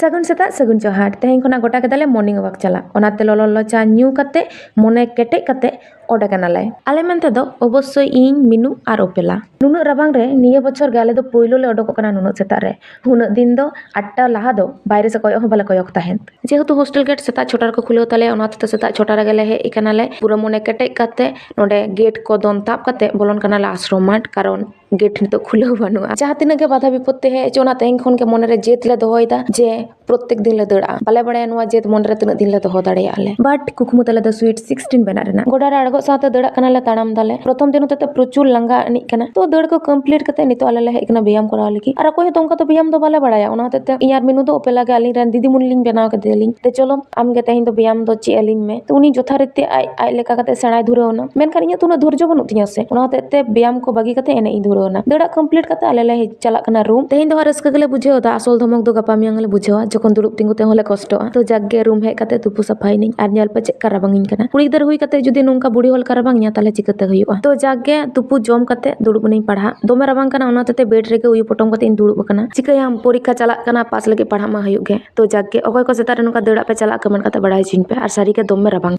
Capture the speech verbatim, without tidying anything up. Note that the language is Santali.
ᱥᱟᱹᱜᱩᱱ ᱥᱮᱛᱟᱜ, ᱥᱟᱹᱜᱩᱱ ᱡᱚᱦᱟᱨ᱾ ᱛᱮᱦᱮᱧ ᱠᱷᱚᱱᱟᱜ ᱜᱚᱴᱟ ᱠᱮᱫᱟᱞᱮ morning walk ᱪᱟᱞᱟᱜ᱾ ᱚᱱᱟᱛᱮ ᱞᱚᱞᱚ ᱞᱚᱞᱚ ᱪᱟ ᱧᱩ ᱠᱟᱛᱮ, ᱢᱚᱱᱮ ᱠᱮᱴᱮᱡ ᱠᱟᱛᱮ ᱚᱰᱮ ᱠᱟᱱᱟᱞᱮ᱾ ᱟᱞᱮ ᱢᱮᱱᱛᱮ ᱫᱚ ᱚᱵᱚᱥᱥᱳᱭ ᱤᱧ, ᱢᱤᱱᱩ ᱟᱨ ᱩᱯᱮᱞᱟ᱾ ᱱᱩᱱᱟᱹᱜ ᱨᱟᱵᱟᱝ ᱨᱮ ᱱᱤᱭᱟᱹ ᱵᱚᱪᱷᱚᱨ ᱜᱮ ᱟᱞᱮ ᱫᱚ ᱯᱳᱭᱞᱳ ᱞᱮ ᱚᱰᱚᱠᱚᱜ ᱠᱟᱱᱟ ᱱᱩᱱᱟᱹᱜ ᱥᱮᱛᱟᱜ ᱨᱮ᱾ ᱩᱱᱟᱹᱜ ᱫᱤᱱ ᱫᱚ ᱟᱴᱴᱟ ᱞᱟᱦᱟ ᱫᱚ ᱵᱟᱭᱨᱮ ᱥᱮ ᱠᱚᱭᱚᱜ ᱦᱚᱸ ᱵᱟᱞᱮ ᱠᱚᱭᱚᱜ ᱛᱟᱦᱮᱸᱫ᱾ ᱡᱮᱦᱮᱛᱩ hostel gate ᱥᱮᱛᱟᱜ ᱪᱷᱚᱴᱟ ᱨᱮᱠᱚ ᱠᱷᱩᱞᱟᱹᱣ ᱛᱟᱞᱮᱭᱟ, ᱚᱱᱟ ᱦᱚᱛᱮᱛᱮ ᱥᱮᱛᱟᱜ ᱪᱷᱚᱴᱟ ᱨᱮᱜᱮ ᱞᱮ ᱦᱮᱡ ᱟᱠᱟᱱᱟᱞᱮ᱾ ᱯᱩᱨᱟᱹ ᱢᱚᱱᱮ ᱠᱮᱴᱮᱡ ᱠᱟᱛᱮ ᱱᱚᱰᱮ gate ᱠᱚ ᱫᱚᱱ ᱛᱟᱵ ᱠᱟᱛᱮ ᱵᱚᱞᱚᱱ ᱠᱟᱱᱟᱞᱮ ᱟᱥᱨᱚᱢ ᱢᱟᱴᱷ, ᱠᱟᱨᱚᱱ gate ᱱᱤᱛᱚᱜ ᱠᱷᱩᱞᱟᱹᱣ ᱵᱟᱹᱱᱩᱜᱼᱟ᱾ ᱡᱟᱦᱟᱸ ᱛᱤᱱᱟᱹᱜ ᱜᱮ ᱵᱟᱫᱷᱟ ᱵᱤᱯᱚᱛᱛᱤ ᱦᱮᱡ ᱦᱚᱪᱚ, ᱚᱱᱟ ᱛᱮᱦᱮᱧ ᱠᱷᱚᱱ ᱜᱮ ᱢᱚᱱᱮᱨᱮ ᱡᱮᱫ ᱞᱮ ᱫᱚᱦᱚᱭᱮᱫᱟ ᱡᱮ ᱯᱨᱚᱛᱛᱮᱠ ᱫᱤᱱ ᱞᱮ ᱫᱟᱹᱲᱟ᱾ ᱵᱟᱞᱮ ᱵᱟᱲᱟᱭᱟ ᱱᱚᱣᱟ ᱡᱮᱫ ᱢᱚᱱᱮᱨᱮ ᱛᱤᱱᱟᱹᱜ ᱫᱤᱱ ᱞᱮ ᱫᱚᱦᱚ ᱫᱟᱲᱮᱭᱟᱜᱼᱟ ᱞᱮ᱾ But ᱠᱩᱠᱢᱩ ᱛᱟᱞᱮ ᱫᱚ sweet sixteen ᱵᱮᱱᱟᱜ ᱨᱮᱱᱟᱜ᱾ ᱜᱚᱰᱟ ᱨᱮ ᱟᱬᱜᱚᱜ ᱥᱟᱶᱛᱮ ᱫᱟᱹᱲᱟᱜ ᱠᱟᱱᱟᱞᱮ, ᱛᱟᱲᱟᱢ ᱫᱟᱞᱮ᱾ ᱯᱨᱚᱛᱷᱚᱢ ᱫᱤᱱ ᱦᱚᱛᱮᱛᱮ ᱯᱨᱚᱪᱩᱨ ᱞᱟᱸᱜᱟ ᱟᱹᱱᱤᱡ ᱠᱟᱱᱟ, ᱛᱚ ᱫᱟᱹᱲ ᱠᱚ complete ᱠᱟᱛᱮ ᱱᱤᱛᱚᱜ ᱟᱞᱮ ᱞᱮ ᱦᱮᱡ ᱠᱟᱱᱟ ᱵᱮᱭᱟᱢ ᱠᱚᱨᱟᱣ ᱞᱟᱹᱜᱤᱫ᱾ ᱟᱨ ᱚᱠᱚᱭ ᱦᱚᱸᱛᱚ ᱚᱱᱠᱟ ᱫᱚ ᱵᱮᱭᱟᱢ ᱫᱚ ᱵᱟᱞᱮ ᱵᱟᱲᱟᱭᱟ, ᱚᱱᱟ ᱦᱚᱛᱮᱛᱮ ᱤᱧ ᱟᱨ ᱢᱤᱱᱩ ᱫᱚ ᱩᱯᱮᱞᱟ ᱜᱮ ᱟᱹᱞᱤᱧ ᱨᱮᱱ ᱫᱤᱫᱤᱢᱩᱱᱤ ᱞᱤᱧ ᱵᱮᱱᱟᱣ ᱠᱮᱫᱮᱭᱟᱞᱤᱧ, "ᱫᱮ ᱪᱚᱞᱚ ᱟᱢ ᱜᱮ ᱛᱮᱦᱮᱧ ᱫᱚ ᱵᱮᱭᱟᱢ ᱫᱚ ᱪᱮᱫ ᱟᱹᱞᱤᱧ ᱢᱮ᱾" ᱛᱚ ᱩᱱᱤ ᱡᱚᱛᱷᱟᱨᱤᱛᱤ ᱟᱡ, ᱟᱡ ᱞᱮᱠᱟ ᱠᱟᱛᱮ ᱥᱮᱬᱟᱭ ᱫᱷᱩᱨᱟᱹᱣ ᱮᱱᱟ, ᱢᱮᱱᱠᱷᱟᱱ ᱤᱧᱟᱹᱜ ᱛᱚ ᱩᱱᱟᱹᱜ ᱫᱷᱳᱨᱡᱚ ᱵᱟᱹᱱᱩᱜ ᱛᱤᱧᱟᱹ ᱥᱮ, ᱚᱱᱟ ᱦᱚᱛᱮᱛᱮ ᱵᱮᱭᱟᱢ ᱠᱚ ᱵᱟᱹᱜᱤ ᱠᱟᱛᱮ ᱮᱱᱮᱡ ᱤᱧ ᱫᱷᱩᱨᱟᱹᱣ ᱮᱱᱟ᱾ ᱫᱟᱹᱲᱟᱜ complete ᱠᱟᱛᱮ ᱟᱞᱮ ᱞᱮ ᱦᱮᱡ ᱪᱟᱞᱟᱜ ᱠᱟᱱᱟ room᱾ ᱛᱮᱦᱮᱧ ᱫᱚ ᱦᱟᱸᱜ ᱨᱟᱹᱥᱠᱟᱹ ᱜᱮᱞᱮ ᱵᱩᱡᱷᱟᱹᱣ ᱮᱫᱟ, ᱟᱥᱚᱞ ᱫᱷᱚᱢᱚᱠ ᱫᱚ ᱜᱟᱯᱟ ᱢᱮᱭᱟᱝ ᱞᱮ ᱵᱩᱡᱷᱟᱹᱣᱟ, ᱡᱚᱠᱷᱚᱱ ᱫᱩᱲᱩᱵ ᱛᱤᱸᱜᱩ ᱛᱮᱦᱚᱸ ᱞᱮ ᱠᱚᱥᱴᱚᱜᱼᱟ᱾ ᱛᱚ ᱡᱟᱠ ᱜᱮ, room ᱦᱮᱡ ᱠᱟᱛᱮ ᱛᱩᱯᱩ ᱥᱟᱯᱷᱟᱭᱤᱱᱟᱹᱧ, ᱟᱨ ᱧᱮᱞ ᱯᱮ ᱪᱮᱫ ᱞᱮᱠᱟ ᱨᱟᱵᱟᱝ ᱤᱧ ᱠᱟᱱᱟ᱾ ᱠᱩᱲᱤ ᱜᱤᱫᱟᱹᱨ ᱦᱩᱭ ᱠᱟᱛᱮ ᱡᱩᱫᱤ ᱱᱚᱝᱠᱟ ᱵᱩᱲᱦᱤ ᱦᱚᱲ ᱞᱮᱠᱟ ᱨᱟᱵᱟᱝ ᱤᱧᱟ, ᱛᱟᱦᱞᱮ ᱪᱤᱠᱟᱹᱛᱮ ᱦᱩᱭᱩᱜᱼᱟ? ᱛᱚ ᱡᱟᱠ ᱜᱮ, ᱛᱩᱯᱩ ᱡᱚᱢ ᱠᱟᱛᱮ ᱫᱩᱲᱩᱵ ᱮᱱᱟᱹᱧ ᱯᱟᱲᱦᱟᱜ᱾ ᱫᱚᱢᱮ ᱨᱟᱵᱟᱝ ᱠᱟᱱᱟ, ᱚᱱᱟ ᱦᱚᱛᱮᱛᱮ bed ᱨᱮᱜᱮ ᱩᱭᱩ ᱯᱚᱴᱚᱢ ᱠᱟᱛᱮ ᱤᱧ ᱫᱩᱲᱩᱵ ᱟᱠᱟᱱᱟ᱾ ᱪᱤᱠᱟᱹᱭᱟᱢ, ᱯᱚᱨᱤᱠᱠᱷᱟ ᱪᱟᱞᱟᱜ ᱠᱟᱱᱟ, pass ᱞᱟᱹᱜᱤᱫ ᱯᱟᱲᱦᱟᱜ ᱢᱟ ᱦᱩᱭᱩᱜ ᱜᱮ᱾ ᱛᱚ ᱡᱟᱠ ᱜᱮ, ᱚᱠᱚᱭ ᱠᱚ ᱥᱮᱛᱟᱜ ᱨᱮ ᱱᱚᱝᱠᱟ ᱫᱟᱹᱲᱟᱜ ᱯᱮ ᱪᱟᱞᱟᱜ, comment ᱠᱟᱛᱮ ᱵᱟᱲᱟᱭ ᱦᱚᱪᱚᱧ ᱯᱮ᱾ ᱟᱨ ᱥᱟᱹᱨᱤ ᱜᱮ ᱫᱚᱢᱮ ᱨᱟᱵᱟᱝ